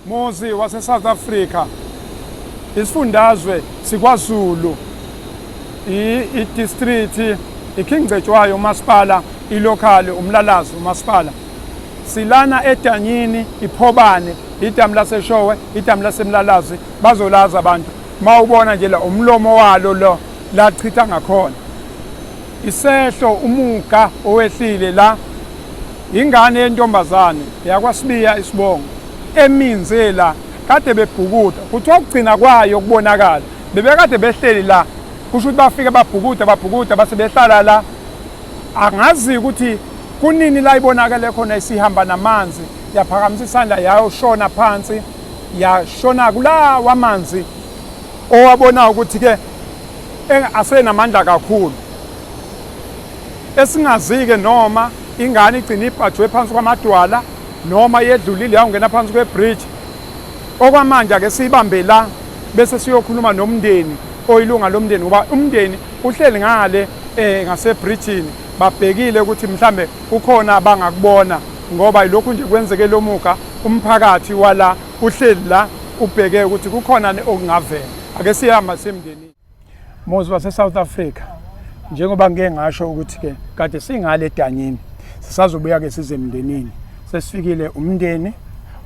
Muzi wase-South Africa, isifundazwe sikwaZulu, i-district iKing Cetshwayo umasipala, ilokhali uMlalazi umasipala. Silana edanyini iPhobane, idamu laseShowe, idamu laseMlalazi, bazolazi abantu. Mawubona nje la umlomo walo lo lachitha ngakhona. Isehlo umuga owehlile la ingane yentombazane yakwaSibiya isibongo eminze la kade bebhukuda kuthiwa ukugcina kwayo kubonakala bebekade behleli la kusho ukuthi bafike babhukuda babhukuda base behlala la angazi ukuthi kunini la ibonakele khona isihamba namanzi yaphakamisa isandla yayoshona phansi yashona kulawa manzi owabona ukuthi ke asenamandla kakhulu esingazike noma ingane igcina ibhajwe phansi kwamadwala noma yedlulile yawungena phansi kwebridge okwamanje ake siyibambe la bese siyokhuluma nomndeni oyilunga lomndeni ngoba umndeni uhleli ngale eh ngasebridgini babhekile ukuthi mhlambe kukhona abangakubona ngoba ilokhu nje kwenzeke lomuga umphakathi wala uhleli la ubheke ukuthi kukhona okungavela ake sihamba semndenini Muzi wase-South Africa njengoba ngike ngasho ukuthi-ke kade singale edanyini sisazobuya-ke size emndenini sesifikile umndeni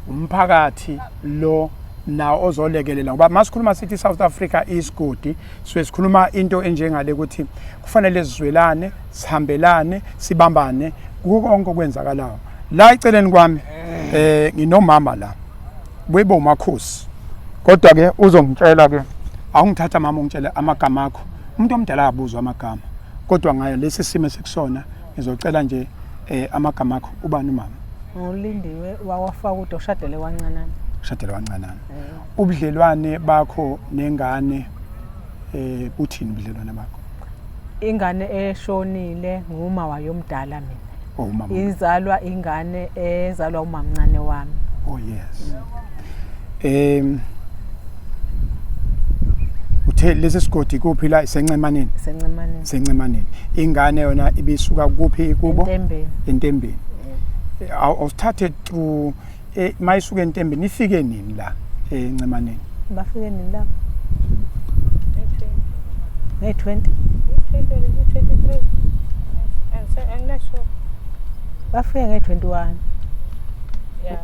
umphakathi lo nawo ozolekelela ngoba masikhuluma sithi South Africa isigodi suke sikhuluma into enjengale ukuthi kufanele sizwelane sihambelane sibambane kuko konke okwenzakalayo la eceleni kwami eh nginomama la webo umakhosi kodwa ke uzongitshela ke awungithatha mama ungitshele amagama akho umuntu omdala akabuzwa amagama kodwa ngayo lesi simo esikusona ngizocela nje eh amagama akho ubani umama Ngulindiwe wakwaFakude oshadele kwancanana. Ushadele kwancanana. Eh. Ubudlelwane bakho nengane eh buthini ubudlelwane bakho? Ingane eshonile nguma wayo omdala mina. Oh umama. Izalwa ingane ezalwa umamncane wami. Oh yes. Mm. Uthe lesi sigodi kuphi la isencemaneni? Sencemaneni. Sencemaneni. Ingane yona ibisuka kuphi kubo? Entembeni. Entembeni. Awusithathe through eh, mayisuka entembeni ifike nini la encemaneni? Bafike nini lapho? Nge-20. 23. Anginasure. Bafike nge-21. Yeah.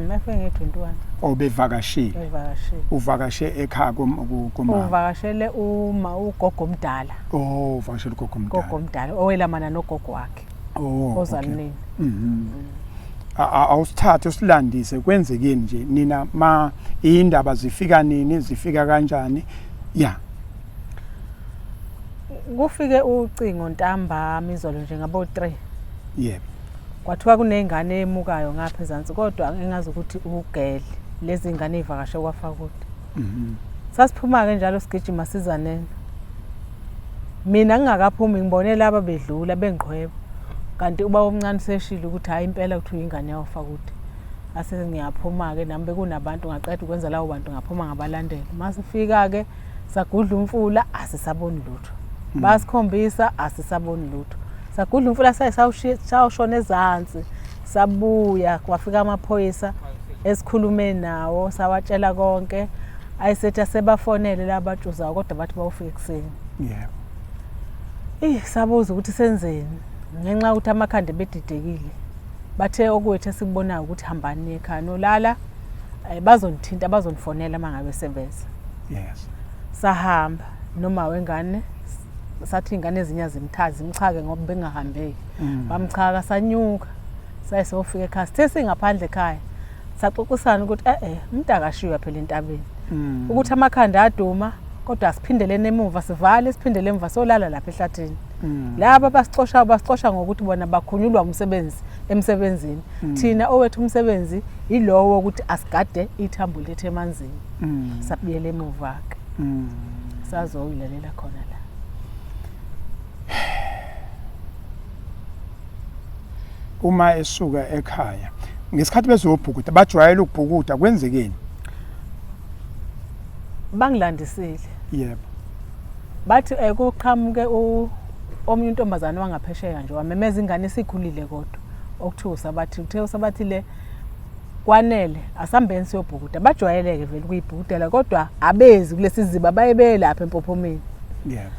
Bafike nge-21. Obevakashile. Bevakashile. Uvakashe ekhaya kumama. Uvakashele uma ugogo omdala. Oh, uvakashele ugogo omdala. Ugogo omdala owelamana nogogo wakhe. Oh. Ozalunini. Mhm. Awusithathe usilandise kwenzekeni nje nina ma indaba zifika nini zifika kanjani? Yeah. Kufike ucingo ntambama izolo nje ngabo 3. Yebo. Kwathiwa kunengane emukayo ngapha ezansi kodwa engazi ukuthi ugele lezi ngane ivakashe kwaFakude. Mhm. Sasiphuma ke njalo sigijima sizanena. Mina ngingakaphumi ngibone laba bedlula bengiqhweba. Kanti ubaba omncane useshilo ukuthi hayi impela kuthiwa ingane yawaFakude. Ase ngiyaphuma ke nami bekunabantu ngaqeda ukwenza lawo bantu ngaphuma ngabalandela. Masifika ke sagudla umfula asisaboni lutho. Basikhombisa asisaboni lutho. Sagudla umfula saye sawushona ezansi sabuya kwafika amaphoyisa esikhulume nawo sawatshela konke ayisethi asebafonele laba batshuzayo kodwa bathi bawufika ekuseni. Yebo. Ih sabuza ukuthi senzeni ngenxa yokuthi amakhanda ebedidekile. Bathe okwethu esikubonayo ukuthi hambani ekhaya nolala bazonithinta bazonifonela uma ngabe sebeza. Yes. Sahamba noma wengane sathi ingane ezinye azimthazi zimchake ngoba bengahambeki. Bamchaka sanyuka saye sofika ekhaya sithe singaphandle ekhaya saxoxisana ukuthi eh umuntu akashiywa phela entabeni. Ukuthi amakhanda aduma kodwa asiphindeleni emuva sivale siphindele emuva solala lapha ehlathini. Laba basixosha basixosha ngokuthi bona bakhunyulwa umsebenzi emsebenzini. Thina owethu umsebenzi yilowo ukuthi asigade ithambo lethu emanzini. Sabuyela emuva ke. Sazoyilalela khona la. Uma esuka ekhaya ngesikhathi bezobhukuda bajwayele ukubhukuda kwenzekeni? Bangilandisile. Yebo. Bathi kuqhamuke omunye untombazane wangaphesheya nje wamemeza ingane esikhulile kodwa okuthiwa uSabathile. Uthe uSabathile Kwanele, asambeni siyobhukuda. Bajwayeleke vele ukuyibhukudela kodwa abezi kulesi ziba baye belapha empophomeni. Yebo.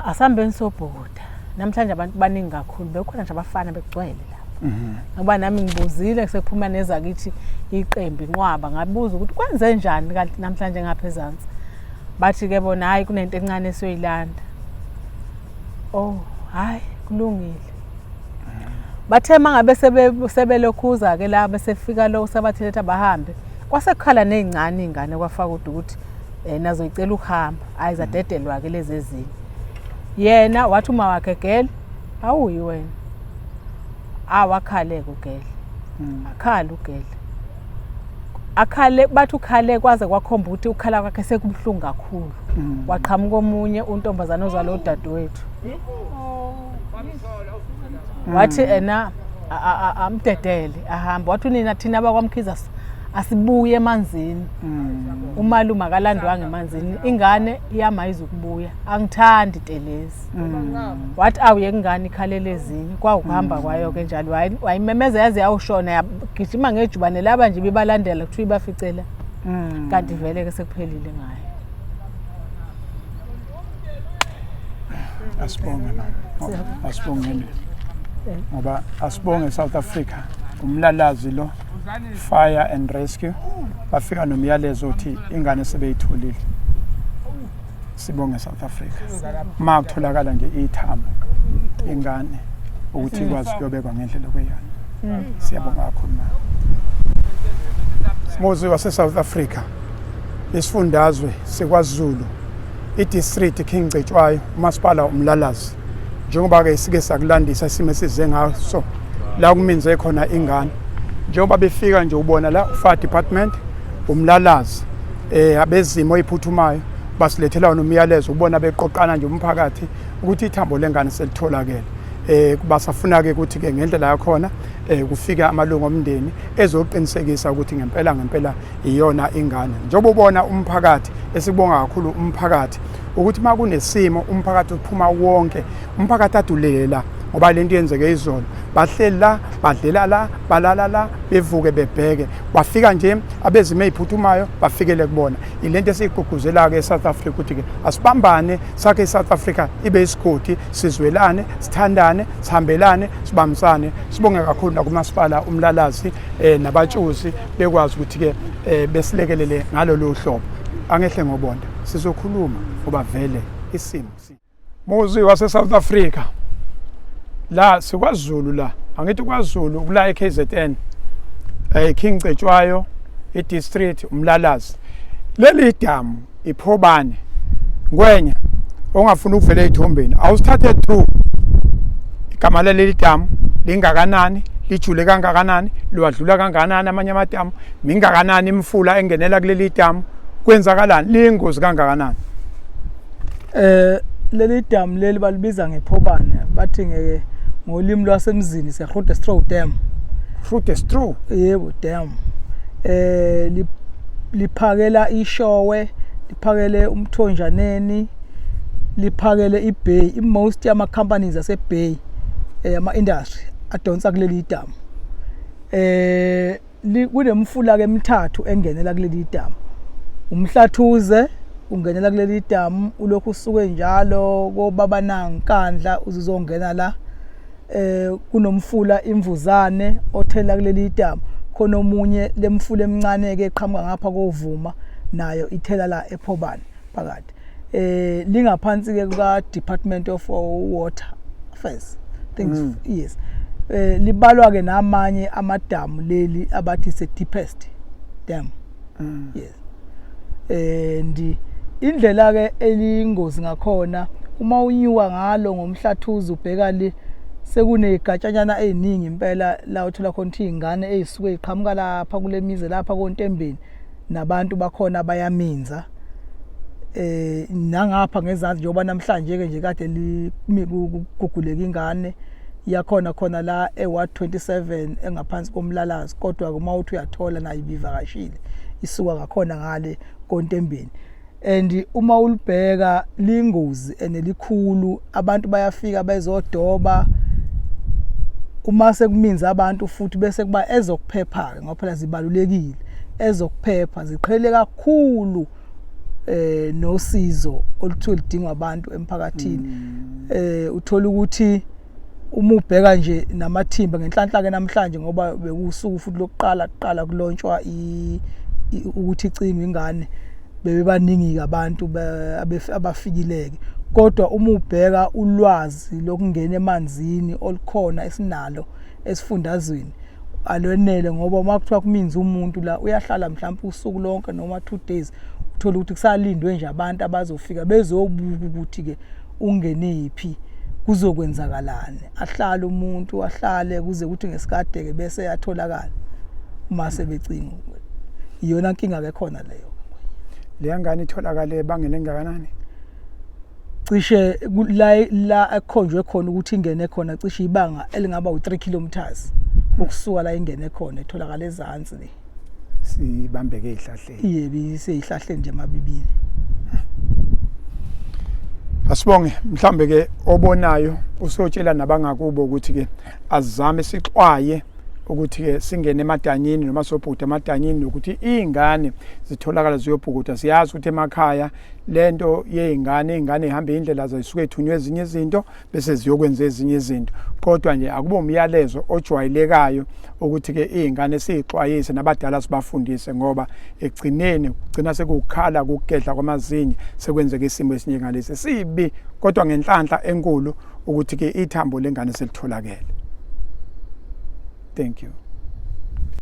Asambeni siyobhukuda. Namhlanje abantu baningi kakhulu, bekukhona nje abafana begcwele lapha. Ngoba nami ngibuzile sekuphuma nezakithi iqembu inqwaba ngabuza ukuthi kwenze njani kanti namhlanje ngapha ezansi. Bathi ke bona hayi kunento encane esiyoyilanda. Oh, hayi kulungile. Bathe mangabe sebelokhuza ke la besefika lo sebathetha bahambe. Kwasekukhala nezingane izingane kwaFakude ukuthi eh nazo icela ukuhamba. Hayi zadedelwa ke lezi ezinye. Yena wathi uma wakhe girl awuyi wena. Awakhaleke ugirl. Akhala ugirl. Akhale bathi ukhale kwaze kwakhomba ukuthi ukhala kwakhe sekubuhlungu kakhulu. Waqhamuka omunye untombazana ozala udadewethu. Wathi ena amdedele ahambe. Wathi unina thina abakwaMkhize asibuye emanzini. Umalume akalandwanga emanzini. Ingane iyama izukubuya. Angithandi telezi. Wathi awuyeke ingane ikhalele ezinye. Kwawukuhamba kwayo ke njalo. Wayimemeza yaze yawushona yagijima ngejubane laba nje bibalandela kuthiwa ibaficela. Kanti vele ke sekuphelile ngayo. Asibonge mama. Asibongeni. Ngoba asibonge South Africa. Umlalazi lo Fire and Rescue bafika nomyalezo othi ingane sebeyitholile. Sibonge South Africa. Ma kutholakala nje ithambo ingane ukuthi ikwazi ukuyobekwa ngendlela okuyiyona. Siyabonga kakhulu mama. Muzi wase South Africa. Isifundazwe seKwaZulu, idistrict King Cetshwayo, umasipala uMlalazi. Njengoba ke sike sakulandisa isimo esize ngaso la kuminze khona ingane. Njengoba befika nje ubona la fire department uMlalazi abezimo eziphuthumayo basilethela wona umyalezo ubona beqoqana nje umphakathi ukuthi ithambo lengane selitholakele. Basafuna ke ukuthi ke ngendlela yakhona kufika amalungu omndeni ezoqinisekisa ukuthi ngempela ngempela iyona ingane. Njengoba ubona umphakathi, esibonga kakhulu umphakathi ukuthi uma kunesimo umphakathi uphuma wonke, umphakathi adulele la ngoba lento yenzeke izolo, bahleli la, badlela la, balala la, bevuke bebheke, bafika nje abezimo eziphuthumayo bafikele kubona. Ilento esiyigqugquzela-ke e-South Africa ukuthi-ke asibambane sakhe i-South Africa ibe isigodi, sizwelane, sithandane, sihambelane, sibambisane. Sibonge kakhulu nakumasipala uMlalazi nabatshuzi bekwazi ukuthi-ke besilekelele ngalolu hlobo. Angehle ngobonda, sizokhuluma ngoba vele isimo. Muzi wase-South Africa la sikwaZulu la, angithi kwaZulu kula e-KZN, King Cetshwayo, i-district uMlalazi. Leli damu iphobane ngwenya ongafuni ukuvela ey'thombeni awusithathe through igama laleli damu lingakanani, lijule kangakanani, liwadlula kangakanani amanye amadamu, mingakanani imifula engenela kuleli damu, kwenzakalani, liyingozi kangakanani? Leli damu leli balibiza ngephobane, bathi ngeke ngolimi lwasemzini se-Grootestroom Dam. Grootestroom? Yebo, dam. Liphakela ishowe, liphakele umthonjaneni, liphakele iBay. I-most yama companies aseBay, ama industry adonsa kuleli damu. Kunemfula ke emithathu engenela kuleli damu. Umhlathuze ungenela kuleli damu, ulokhu usuke njalo kobaba nankandla uzongena la. Kunomfula imvuzane othela kuleli damu, khona omunye lemfula emincane ke eqhamuka ngapha kovuma nayo ithela la ephobane phakathi. Lingaphansi ke kuka Department of Water Affairs things. Yes. Libalwa ke namanye amadamu leli abathi se deepest dam. Yes. Ndi indlela ke elingozi ngakhona uma unyuka ngalo ngomhlathuze ubheka le sekunezigatshanyana eziningi impela la uthola khona ukuthi izingane ezisuke ziqhamuka lapha kule mizi lapha koNtembeni nabantu bakhona bayaminza. Nangapha ngezansi njengoba namhlanje ke nje kade liguguleka ingane yakhona khona la eWard 27 engaphansi koMlalazi, kodwa uma uthi uyathola nayo ibivakashile isuka ngakhona ngale koNtembeni. And uma ulibheka lingozi enelikhulu, abantu bayafika bezodoba. Uma sekuminza abantu futhi bese kuba ezokuphepha-ke ngoba phela zibalulekile ezokuphepha ziqhele kakhulu eh nosizo oluthiwe lidingwa abantu emphakathini mm. eh uthola ukuthi uma ubheka nje namathimba ngenhlanhla ke namhlanje ngoba bekusuku futhi lokuqala kuqala kulontshwa ukuthi icingwe ingane bebebaningi abantu abafikileke kodwa uma ubheka ulwazi lokungena emanzini olukhona esinalo esifundazweni alwenele ngoba uma kuthiwa kuminza umuntu la uyahlala mhlawumbe usuku lonke noma 2 days uthola ukuthi kusalindwe nje abantu abazofika bezobuka ukuthi-ke ungenephi kuzokwenzakalani ahlale umuntu ahlale kuze kuthi ngesikade-ke bese yatholakala uma sebecinga iyona nkinga-ke khona leyo leya ngane itholakale ebangeni engakanani cishe la la ekhonjwe khona ukuthi ingene khona cishe ibanga elingaba u3 kilometers ukusuka la ingene khona itholakala ezansi le sibambeke ezihlahleni yebo iseyihlahleni nje emabibini asibonge mhlambe ke obonayo usotshela nabangakubo ukuthi ke azame sixwaye ukuthi ke singene emadanyini noma sobhukuda emadanyini nokuthi izingane zitholakala ziyobhukuda siyazi ukuthi emakhaya lento yey'ngane iy'ngane ihamba iy'ndlela zayisuke ethunywe ezinye izinto bese ziyokwenza ezinye izinto kodwa nje akube umyalezo ojwayelekayo ukuthi-ke iy'ngane siyixwayise nabadala sibafundise ngoba ekugcineni kugcina sekukhala kukugedla kwamazinyo sekwenzeka isimo esinjengalesi sibi kodwa ngenhlanhla enkulu ukuthi-ke ithambo lengane selitholakele. Thank you.